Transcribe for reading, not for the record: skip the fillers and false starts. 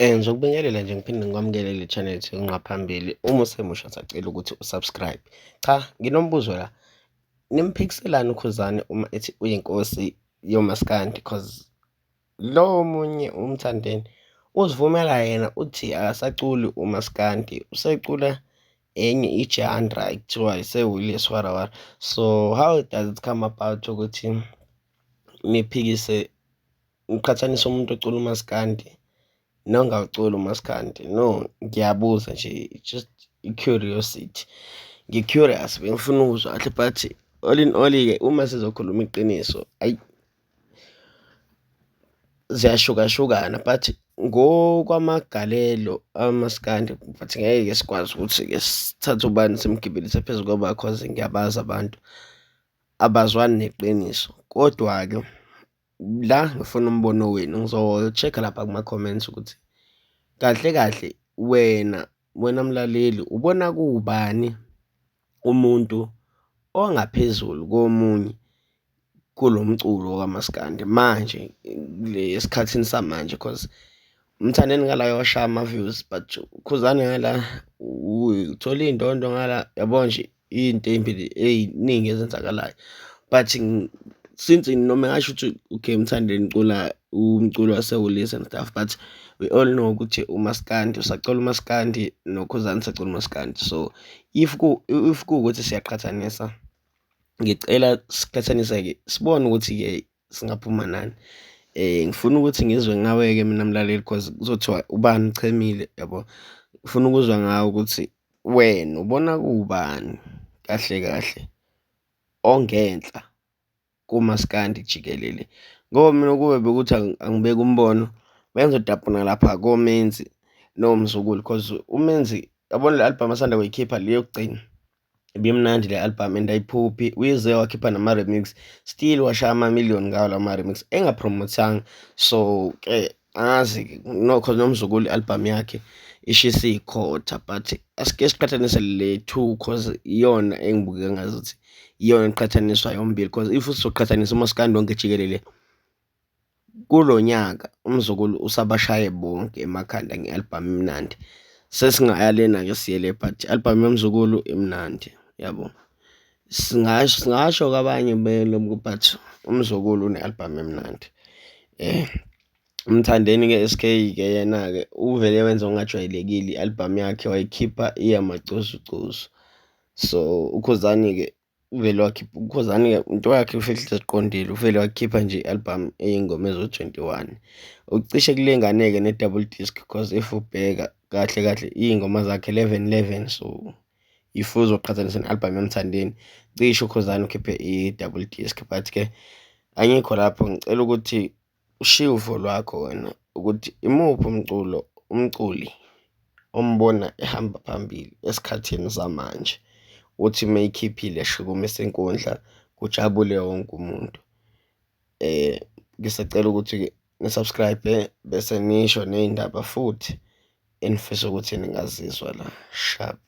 Ngizokubingelela nje ngiphinde ngikwamukele kule channel ethu Ngqa Phambili. Uma usemusha sacela ukuthi u-subscribe. Cha, nginombuzo la. Nimphikiselani uKhuzani uma ethi uyinkosi yomaskandi? 'Cause lo omunye uMthandeni uzivumela yena uthi akasaculi umaskandi, usecula enye i-genre ekuthiwa ise-Willis Warawara. So how does it come about ukuthi niphikise, niqhathanise umuntu ocula umaskandi nongawuculi umaskandi? No, ngiyabuza nje, just i-curiosity. Ngi-curious, bengifuna ukuzwa kahle, but all in all-ke uma sizokhuluma iqiniso, ayi, ziyashukashukana, but ngokwamagalelo amaskandi, but ngeke sikwazi ukuthi-ke sithathe ubani simgibelise phezu koba, cause ngiyabazi abantu abazwani neqiniso. Kodwa-ke la ngifuna umbono wenu, ngizo-check-a lapha kuma-comments ukuthi kahle kahle wena mlaleli ubona kuwubani umuntu ongaphezulu komunye kulo mculo kamaskandi manje kule esikhathini samanje, 'cause uMthandeni ngala uyawashaya ama-views, but uKhuzani ngala uthola iy'ndondo ngala, yabo nje iy'nto ey'mbili ey'ningi ezenzakalayo. But since noma engasho ukuthi okay, uMthandeni ucula umculo wase-Willis and stuff, but we all know ukuthi umaskandi usacula umaskandi noKhuzani usacula umaskandi. So if kuwukuthi siyaqhathanisa, ngicela siqhathanise-ke sibone ukuthi-ke singaphuma nani. Ngifuna ukuthi ngizwe ngawe-ke mina mlaleli, 'cause kuzothiwa ubani uchemile yabo. Ngifuna ukuzwa ngawe ukuthi wena ubona kuwubani kahle kahle ongenhla kumaskandi jikelele, ngoba mina ukube bekuthi angibeki umbono bengizodabula lapha koMenzi noMzukulu, 'cause uMenzi, yabona le album asanda kuyikhipha le yokugcina, ibimnandi le album and ayiphuphi. Uyize wakhipha nama-remix, still washaya ama-million ngawo lawo ma-remix enga-promote-anga. So-ke angazi-ke nokho noMzukulu i-album yakhe ishisa iy'khotha, but asike siqhathanise le two, 'cause iyona engibukeka ngazuthi iyona eqhathaniswa yombili, 'cause if sizoqhathanisa umaskandi wonke jikelele kulo nyaka, uMzukulu usabashaye bonke emakhanda nge-album emnandi. Sesingaya lena-ke siye le, but i-album yoMzukulu imnandi yabo. Singasho, singasho-ke abanye but uMzukulu une-album emnandi. UMthandeni-ke S_K-ke yena-ke uvele wenza okungajwayelekile, i-album yakhe wayikhipha iyamacozucozu. So uKhuzani-ke uvele wakhipha, uKhuzani-ke into yakhe ufehle ziqondile, uvele wakhipha nje i-album ey'ngoma eziwu-21. Ucishe kulingane-ke ne-double disc, 'cause if ubheka kahle kahle iy'ngoma zakhe 11 11, so if uzoqhathanisa ne-album yaMthandeni, cishe uKhuzani ukhiphe i-double disc. But-ke angikho lapho, ngicela ukuthi ushiye uvo lwakho wena ukuthi imuphi umculo, umculi ombona ehamba phambili esikhathini samanje, uthi meyikhiphile eshukumise inkundla kujabule wonke umuntu. Ngisacela ukuthi-ke ni-subscribe-e bese nisho ney'ndaba futhi enifisa ukuthi ningazizwa la, sharp.